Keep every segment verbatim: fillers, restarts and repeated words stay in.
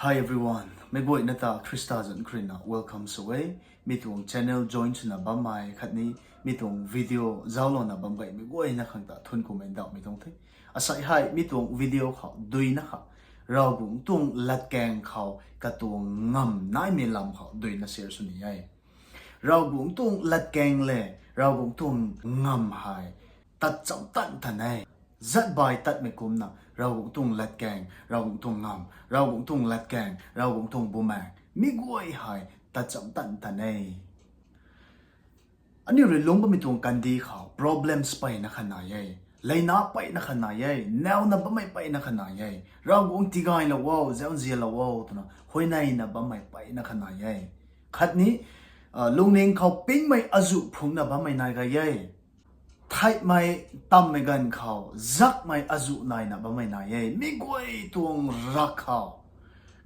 Hi everyone, meic guayna ta Khrista zanc khou ruina welcome sw e. Mi tuang channel join swna bammei khatni mi tuang video zauclouna bam gaymei guayna khang ta thuanc kummei ndauhmei tuang the. Asei hei mi tuang video khou duina kha Ravguangc tuang latkaeng khou katuang ngamv naimei lam khou duina share sw ni e. Ravguangc tuang latkaeng le Ravguangc tuang ngamv hei tatcham tan tan e. Zat bai tatmei kumcna Ravguangc tuang latkaeng, Ravguangc tuang ngamv, Ravguangc tuang latkaeng, Ravguangc tuang bumaeng, mi guay hei tatcham tan tan e. Aniu rui lungc bammei tuang kandih khou problems peyna kha nai e. Leina peyna kha nai e. Nauna bammei peyna kha nai e. Ravguangc tigaylou o, zauzianlou o twna huayneyna bammei peyna kha nai e. Khatni lungning khou pingmei azuh phungcna bammei nai gay e. Theihmei tammei ganv khou zakmei azuh naina bammei nai e. Mi guay tuang rak khou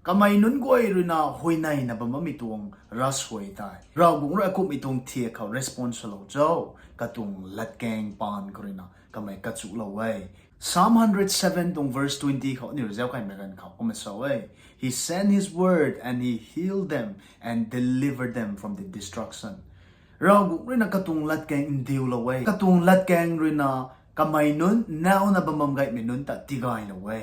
kamei nunc guay ruina huayneyna bam bammei tuang ravsuai tei Ravguangc rui akumhmei tuang thiak khou response swlou cho? Katuang latkaeng paan khou ruina kamei kachuklou e. Psalm hundred seven tuang verse twenty khou aniu rui zauc kaymei ganv khou kumna sa e, He sent his word and he healed them and delivered them from the destruction. Ravguangc ruina katuang latkaeng ndiulou e. Katuang latkaeng ruina kamei nunc, nauna bam bam gaymei nunc ta tigaylou e.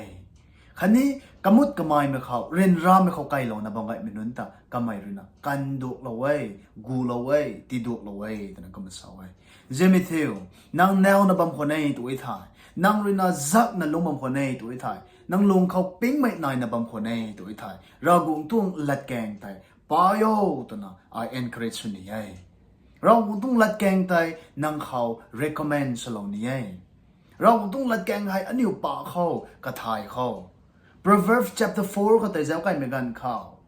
Khatni kamut kameimei khou, ryanramei khou kailouna bam gaymei nunc ta kamei ruina kanduaklou e, gulou e, tiduaklou e twna kumna sa e. Zemei thiu, nang nauna bam khwan e tu e thei, nang ruina zakna lungc bam khwan e tu e thei, nang lung khou pingmei naina bam khwan e tu e thei, Ravguangc tuang latkaeng tei pay o twna ai encourage sw ni e. Ravguangc tuang latkaeng tei nang khou recommend swlou ni e. Ravguangc tuang latkaeng hei aniu pa khou, kathay khou. Proverbs chapter four khou tei zauc kaymei ganv khou,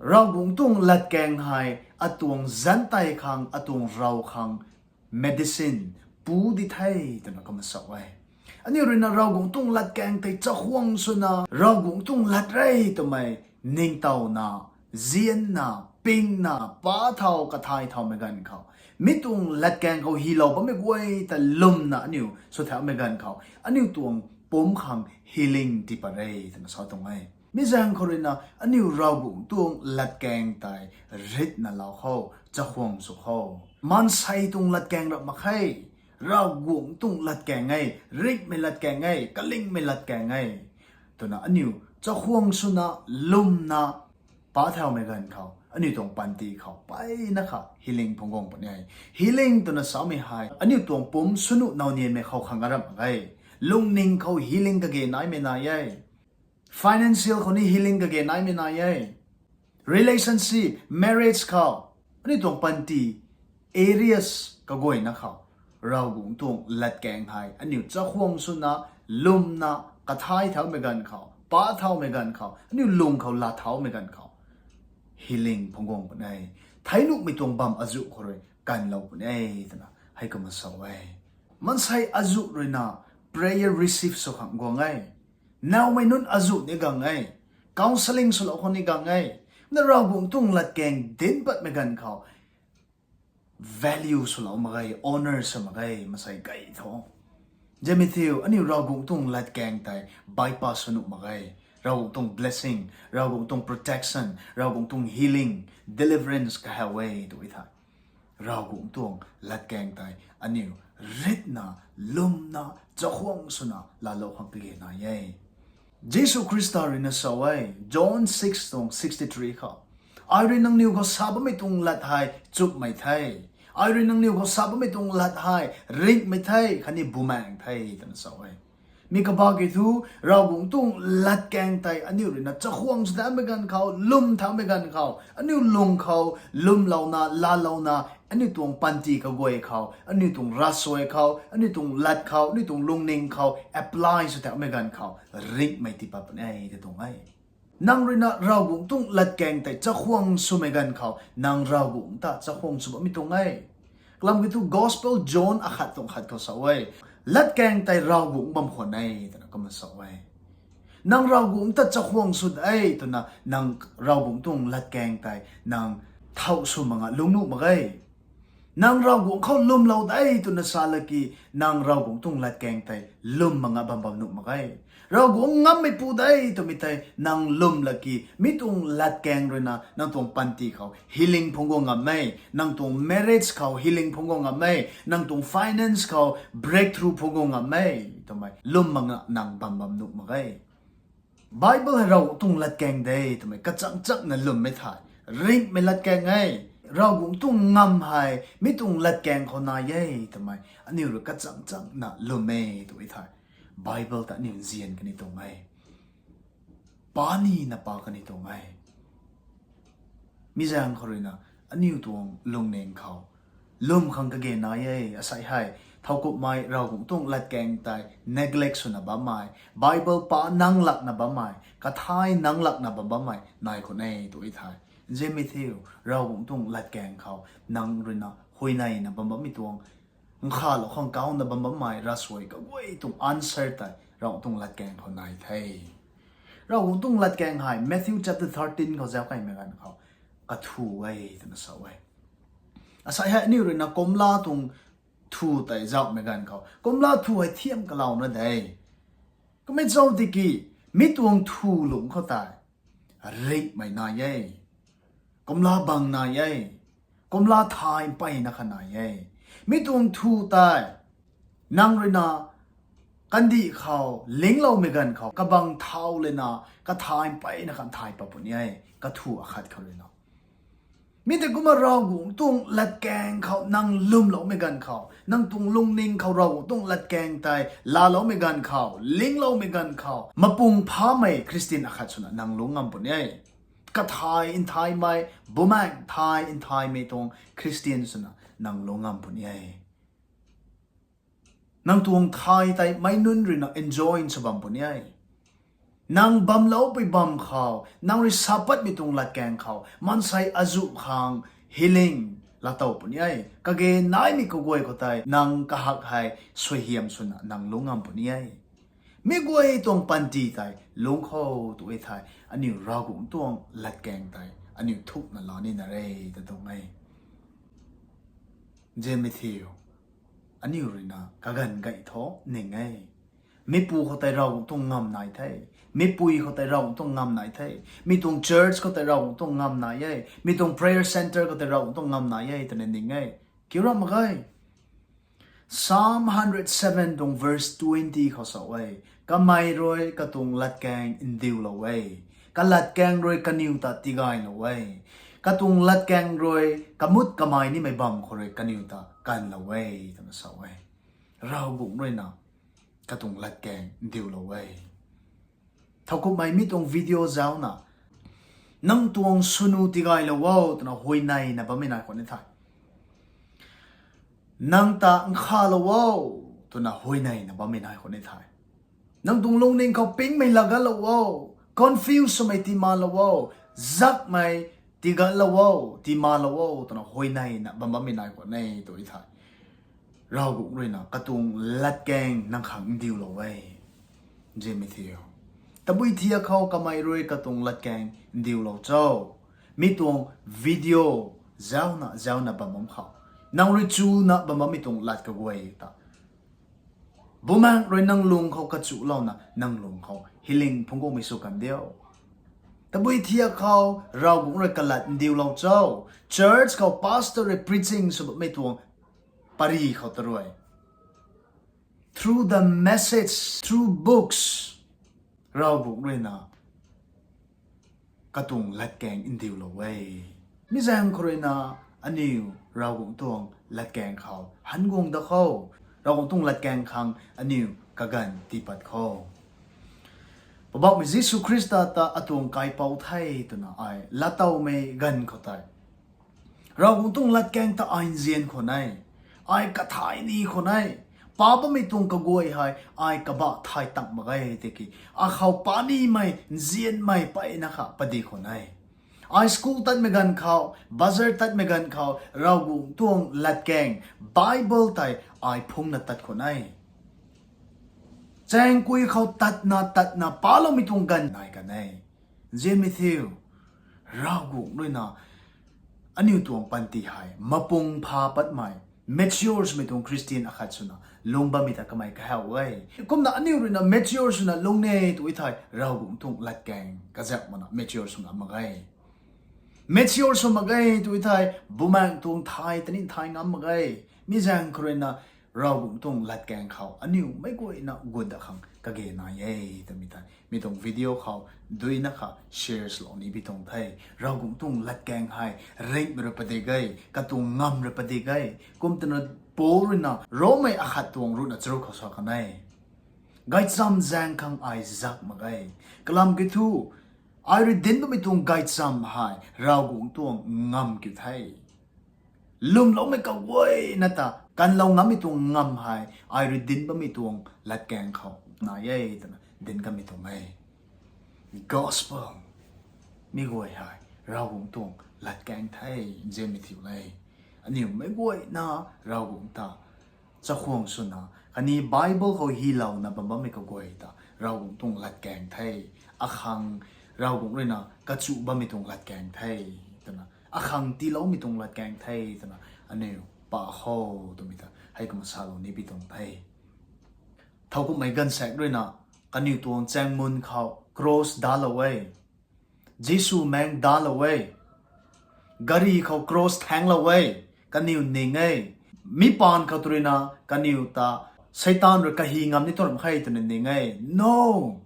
Ravguangc tuang latkaeng hei atuang zanc tei khang, atuang rav khang medicine pu di the twna kumna sa e. Aniu ruina Ravguangc tuang latkaeng tei chakhwang swna Ravguangc tuang lat re twmei ningtowna, zianna, pingna, pa thau, kathay thaumei ganv khou, mi tuang latkaeng khou hilou bammei guay ta lwmna aniu sw thaumei ganv khou, aniu tuang pumc khang healing tii pat re twna sa tuang e. Mi zaeng khou ruina aniu Ravguangc tuang latkaeng tei ritna lou khou, chakhwang sw khou. Maansei tuang latkaeng rap mak khe, Ravguangc tuang latkaeng e, ringhmei latkaeng e, kalingmei latkaeng e twna aniu chakhwang swna, lwmna, pa thaumei ganv khou aniu tuang panty khou peyna kha healing phungc guang puni e. Healing twna samei hei aniu tuang pumc swnuh naunianmei khou khang aram mak e. Lungning khou healing kage naimei nai e. Financial khou ni healing kage naimei nai e. Relationship, marriage khou, aniu tuang panty areas kaguayna khou Ravguangc tuang latkaeng hei aniu chakhwang swna, lwmna, kathay thaumei ganv khou, pa thaumei ganv khou, aniu lung khou lat thaumei ganv khou healing phungc guang puni e. Theinuhmei tuang bam azuh khou rui kanlou puni e twna heikumna sa e. Maansei azuh ruina prayer receive sw khang guang e. Naumei nunc azuh ni gang e. Counselling swlou khou ni gang e. Na Ravguangc tuang latkaeng dinc patmei ganv khou value swlou mak ge, honor sw mak ge, maansei kai tho. Zemei thiu, aniu Ravguangc tuang latkaeng tei bypass sw nuh mak ge. Ravguangc tuang blessing, Ravguangc tuang protection, Ravguangc tuang healing, deliverance kahaw e tu e thei, Ravguangc tuang latkaeng tei aniu ritna, lwmna, chakhwang swna laalou khang kage nai e. Jisu Khrista ruina sa e, John six tuang sixty-three khou, Ai rui nangniw khou sa bammei tuang lat hei chumhmei the. Ai rui nangniw khou sa bammei tuang lat hei ringhmei the, khatni bumaeng the twna sa e. Mi kabah kiu thu, Ravguangc tuang latkaeng tei aniu ruina chakhwang sw thaumei ganv khou, lwm thaumei ganv khou, aniu lung khou lwmlouna, laalouna, aniu tuang panty kaguay khou, aniu tuang ravsuai khou, aniu tuang lat khou, aniu tuang lungning khou apply sw thaumei ganv khou ringhmei tii pat puni e tw tuang e. Nang ruina Ravguangc tuang latkaeng tei chakhwang swmei ganv khou nang Ravguangc ta chakhwang sw bammei tuang e. Kalam kiu thu Gospel John akhat tuang khat khou sa e, latkaeng tei Ravguangc bam khwan e twna kumna sa e. Nang Ravguangc ta chakhwang sw de twna nang Ravguangc tuang latkaeng tei nang thau sw mak nga lungc nuh mak ge. Nang Ravguangc khou lwmlou de twna sa laki, nang Ravguangc tuang latkaeng tei lwm mak nga bam bam nuh mak ge. Ravguangc ngammeipu de twmei tei nang lwm laki, mi tuang latkaeng ruina nang tuang panty khou healing phungc guang ngam e, nang tuang marriage khou healing phungc guang ngam e, nang tuang finance khou breakthrough phungc guang ngam e twmei lwm makna nang bam bam nuh mak ge. Bible hei Ravguangc tuang latkaeng de twmei kachang chakna lwmmei thei, ringhmei latkaeng e. Ravguangc tuang ngam hei mi tuang latkaeng khou nai e twmei aniu rui kachang chakna lwm e tw e thei, Bible ta aniu nzian kani tuang e. Pa nina pa kani tuang e. Mi zaeng khou ruina aniu tuang lungning khou lwm khang kage nai e, asei hei thowkumhmei Ravguangc tuang latkaeng tei neglect swna bammei, Bible pa nang lakna bammei, kathay nang lakna bam bammei nai khou e tw e thei, nzianmei thiu, Ravguangc tuang latkaeng khou nang ruina huayneyna bam bammei tuang, nkhavlou khang kauna bam bammei ravsuai kaguay tuang answer tei Ravguangc tuang latkaeng khou nai the. Ravguangc tuang latkaeng hei Matthew chapter thirteen khou zauc kaimei ganv khou kathu e twna sa e. Asei hei aniu ruina kumla tuang thu tei zauhmei ganv khou kumla thu hei thiam kalouna de. Kummei zauc tiki, mi tuang thu lungc khou tei ringhmei nai e, kumla bang nai e, kumla thay mpeyna kha nai e. Mi tuang thu tei nang ruina kandih khou lingcloumei ganv khou kabang thau lena kathay mpeyna kha thay pat puni e, kathu akhat khou ruina. Mi tei kumna Ravguangc tuang latkaeng khou nang lwmloumei ganv khou, nang tuang lungning khou Ravguangc tuang latkaeng tei laaloumei ganv khou, lingcloumei ganv khou mapung phamei Christian akhat swna nang lungc ngam puni e. Kathay nthaymei, bumaeng thay nthaymei tuang Christian swna nang lungc ngam puni e. Nang tuang thay tei meic nunc ruina enjoy sw bam puni e. Nang bamloupui bam khou, nang rui sapatmei tuang latkaeng khou maansei azuh khang healing laatow puni e. Kage naimei kaguay khou tei nang kahak hei suaihiam swna nang lungc ngam puni e. Mi guay tuang panty tei lungc khou tw e thei, aniu Ravguangc tuang latkaeng tei aniu thukna la nina re ta tuang e. Nzianmei thiu, aniu ruina kaganv gay thu ning e. Mipu khou tei Ravguangc tuang ngam nai the. Mipui khou tei Ravguangc tuang ngam nai the. Mi tuang church khou tei Ravguangc tuang ngam nai e. Mi tuang prayer centre khou tei Ravguangc tuang ngam nai e twna ning e. Kiu ram mak ge. Psalm hundred seven tuang verse twenty khou sa e, kamei rui katuang latkaeng ndiulou e, kalatkaeng rui kaniw ta tigaylou e, katuang latkaeng rui kamut kamei nimei bam khou rui kaniw ta kanlou e twna sa e. Ravguangc ruina katuang latkaeng ndiulou e. Thowkumhmei mi tuang video zauna, nang tuang swnu tigaylou o twna huayneyna bammei nai khwan ni the. Nang ta nkhavlou o twna huayneyna bammei nai khwan ni the. Nang tuang lungning khou pingmei lagatlou o, confuse swmei tiimalou o, zakmei tigatlou o, tiimalou o twna huayneyna bam bammei nai khwan e tw e the. Ravguangc ruina katuang latkaeng nang khang ndiulou e. Nzianmei thiu, tabui thiak khou kamei rui katuang latkaeng ndiulou cho? Mi tuang video zauna zauna bam bam khou, nang rui chuna bam bammei tuang lat kaguay ta, Bumaengh rui nang lung khou kachulouna nang lung khou healing phungc guangmei sw kan diu. Tabui thiak khou Ravguangc rui kalat ndiulou cho? Church khou pastor rui preaching sw bammei tuang pary khou ta rui, through the message, through books, Ravguangc ruina katuang latkaeng ndiulou e. Mi zaeng khou ruina aniu Ravguangc tuang latkaeng khou han guang da khou, Ravguangc tuang latkaeng khang aniu kaganv tiipat khou, Poubauhmei Jisu Khrista ta atuang kaipouc the twna ai laatowmei ganv khou tei, Ravguangc tuang latkaeng ta ai nzian khwan e, ai kathay ni khwan e. Pa bammei tuang kaguay hei ai kabah thay tang mak ge tiki, akhou pa nimei nzianmei mpeyna kha padik khwan e. Ai school tatmei ganv khou, bazar tatmei ganv khou Ravguangc tuang latkaeng Bible tei ai phungna tat khwan e. Chaengkui khou tatna tatna paloumei tuang ganv nai kan e. Nzianmei thiu, Ravguangc ruina aniu tuang panty hei mapung pha patmei, Mature swmei tuang Christian akhat swna lung bammei ta kamei kahaw e. Kumna aniu ruina mature swna lung ne tw thei Ravguangc tuang latkaeng kazauh mana mature sw ngam mak ge. Mature sw mak ge tw thei bumaengh tuang thay tani thay ngam mak ge. Mi zaeng khou ruina Ravguangc tuang latkaeng khou aniu meic guayna gut dat khang kage nai e twmei tei mi tuang video khou duina kha share swlou ni bi tuang the. Ravguangc tuang latkaeng hei ringhmei rui padik e, katuang ngam rui padik e. Kum twna Paul ruina Rommei akhat tuang ruhna charuk khou sa kan e. Gaychamv zaeng khang ai zak mak ge. Kalam kiu thu, ai rui dinc bammei tuang gaychamv hei Ravguangc tuang ngam kiu the. Lwmloumei kaguayna ta kanlou ngammei tuang ngam hei ai rui dinc bammei tuang latkaeng khou nai e twna dinc kanmei tuang e. Gospel, mi guay hei Ravguangc tuang latkaeng the, nzianmei thiu le. Aniu meic guayna Ravguangc ta chakhwang swna khatni Bible khou hylouna bam bammei kaguay ta Ravguangc tuang latkaeng the. Akhang Ravguangc ruina kachu bammei tuang latkaeng the twna, akhang tiiloumei tuang latkaeng the twna aniu pa kho twmei ta hei kumna salou ni bi tuang the. Thowkumhmei gaanvsaekc ruina kaniw tuang chaengmun khou cross dalou e, Jisu maengc dalou e, gari khou cross thaenglou e, kaniw ning e. Mi paan khou tw ruina kaniw ta Seitaan rui kahi ngam ni tuang ram khe twna ning e. No!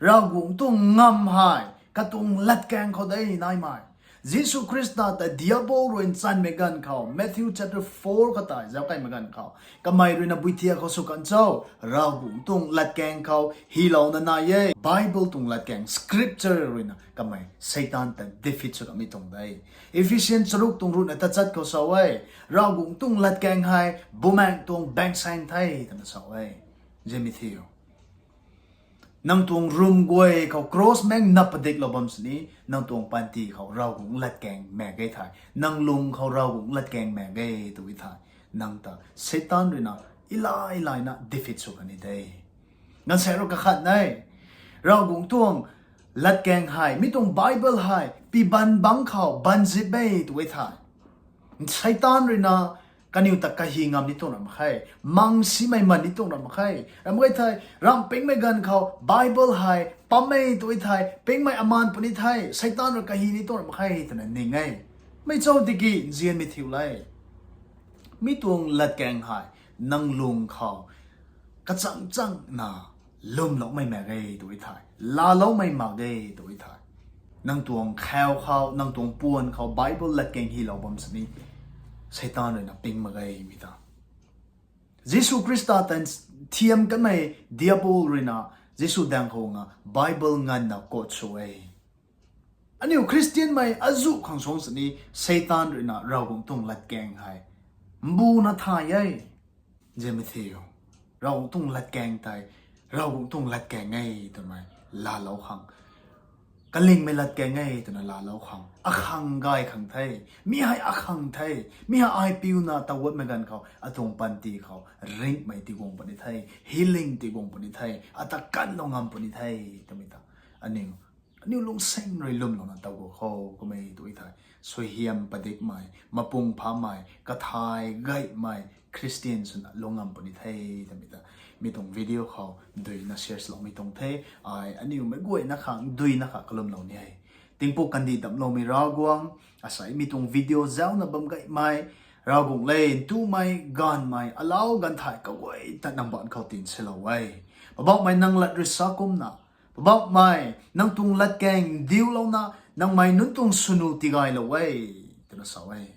Ravguangc tuang ngam hei katuang latkaeng khou de naimei. Jisu Khrista ta Diabol rui nchanmei ganv khou, Matthew chapter four khou tei zauc kaimei ganv khou, kamei ruina buithiak khou sw kan cho, Ravguangc tuang latkaeng khou hylouna nai e. Bible tuang latkaeng, scripture ruina kamei Seitaan ta defeat sw kamei tuang de. Ephesian charuk tuang ruhna tachat khou sa e, Ravguangc tuang latkaeng hei bumaengh tuang baengsaeng the twna sa e. Nzianmei thiu. Nang tuang rum guay khou cross maengc nap padiklou bam sini, nang tuang panty khou Ravguangc latkaeng maek ge thei, nang lung khou Ravguangc latkaeng maek ge tw thei, nang ta Seitaan ruina ilay layna defeat sw kan ni de. Gaanvsaekc rui kakhat ne, Ravguangc tuang latkaeng hei, mi tuang Bible hei piban bangc khou banzip e tw thei, Seitaan ruina kaniw ta kahi ngam ni tuang ram khe, mang simei man ni tuang ram khe. Ram khe thei, ram pingmei ganv khou Bible hei pam e tw thei, pingmei amaan puni the, Seitaan rui kahi ni tuang ram khe twna ning e. Mei cho tiki nzianmei thiu le. Mi tuang latkaeng hei nang lung khou kachang changna lwmloumei mak ge tw thei, laaloumei mak ge tw thei, nang tuang khau khou, nang tuang puan khou Bible latkaeng hylou bam sini, Seitaan ruina ping mak ge mi ta. Jisu Khrista tan thiam kanmei Diabol ruina Jisu daeng khou nga Bible nganvna quote sw e. Aniu Christianmei azuh khang suang sini Seitaan ruina Ravguangc tuang latkaeng hei mbuna thay e. Nzianmei thiu. Ravguangc tuang latkaeng tei, Ravguangc tuang latkaeng e twmei laalou khang, kalingmei latkaeng e twna laalou khang, akhang gay khang the. Mi hei akhang the. Mi hei ai piuna taguatmei ganv khou atuang panty khou ringhmei tiguang puni the, healing tiguang puni the, ata kanlou ngam puni the twmei ta aniu aniu lungsaeng rui lwmlouna taw khou kummei tw thei, suaihiam padikmei, mapung phamei, kathai gaymei Christian swna lung ngam puni the twmei ta mi tuang video khou duina share swloumei tuang the. Ai aniu meic guayna khang duina kha kalwmlou ni e. Tingpuk kandih damcloumei Ravguangc, asei mi tuang video zauna bam gaymei Ravguangc le, ntumei, gaanvmei, alau gaanv thai kaguay ta nang baanc khou tinsilou e. Poubauhmei, nang lat rui sa kumna, Poubauhmei, nang tuang latkaeng ndiulouna nangmei nunc tuang swnu tigaylou e twna sa e.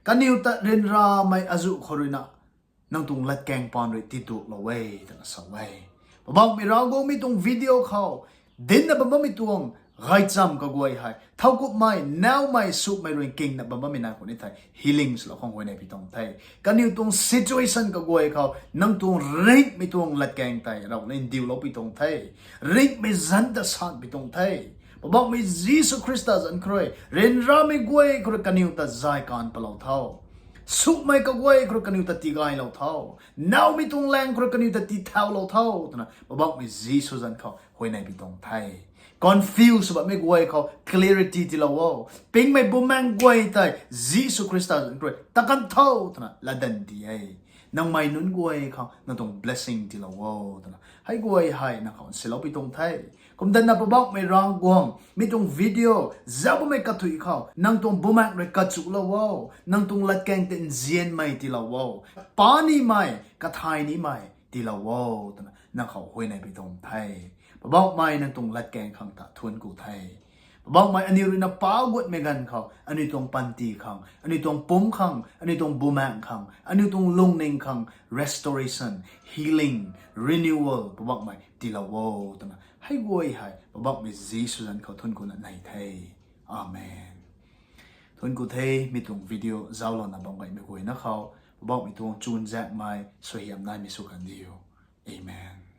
Kaniw ta ryanramei azuh khou ruina nang tuang latkaeng paan rui tiduaklou e twna sa e. Poubauhmei Ravguangc, mi tuang video khou dincna bam bammei tuang gaychamv kaguay hei thowkumhmei, naumei, sumei rui nkingna bam bammei nai khou ni thei healing swlou khang huayney pi tuang the. Kaniw tuang situation kaguay khou nang tuang ringhmei tuang latkaeng tei Ravguangc le ndiulou pi tuang the. Ringhmei zanc ta san pi tuang the. Poubauhmei Jisu Khrista zanc khou rui ryanramei guay khou rui kaniw ta zay kan palou tho. Sumei kaguay khou rui kaniw ta tigaylou tho. Naumei tuang laeng khou rui kaniw ta tithaulou tho twna Poubauhmei Jisu zanc khou huayney pi tuang the. Confuse bammei guay khou clarity tiilou o. Pingmei Bumaengh guay tei Jisu Khrista zanc rui takan tho twna latdanv ti e. Nangmei nunc guay khou nang tuang blessing tiilou o twna hei guay hei nang khou nsilou pui tuang the. Kumdanna Poubauhmei Ravguangc, mi tuang video zauc bammei kathuic khou nang tuang Bumaengh rui kachulou o, nang tuang latkaeng tei nzianmei tiilou o, pa nimei, kathay nimei tiilou o twna nang khou huayney pui tuang the. Poubauhmei, nang tuang latkaeng khang ta thuanc ku the. Poubauhmei, aniu ruina pa guatmei ganv khou aniu tuang panty khang, aniu tuang pumc khang, aniu tuang Bumaengh khang, aniu tuang lungning khang restoration, healing, renewal Poubauhmei tiilou o twna hei guay hei Poubauhmei Jisu zanc khou thuanc kuna nei the. Amen. Thuanc ku the, mi tuang video zauclouna bam gaymei guayna khou Poubauhmei tuang chuzaenghmei suaihiam naimei sw kan diu. Amen.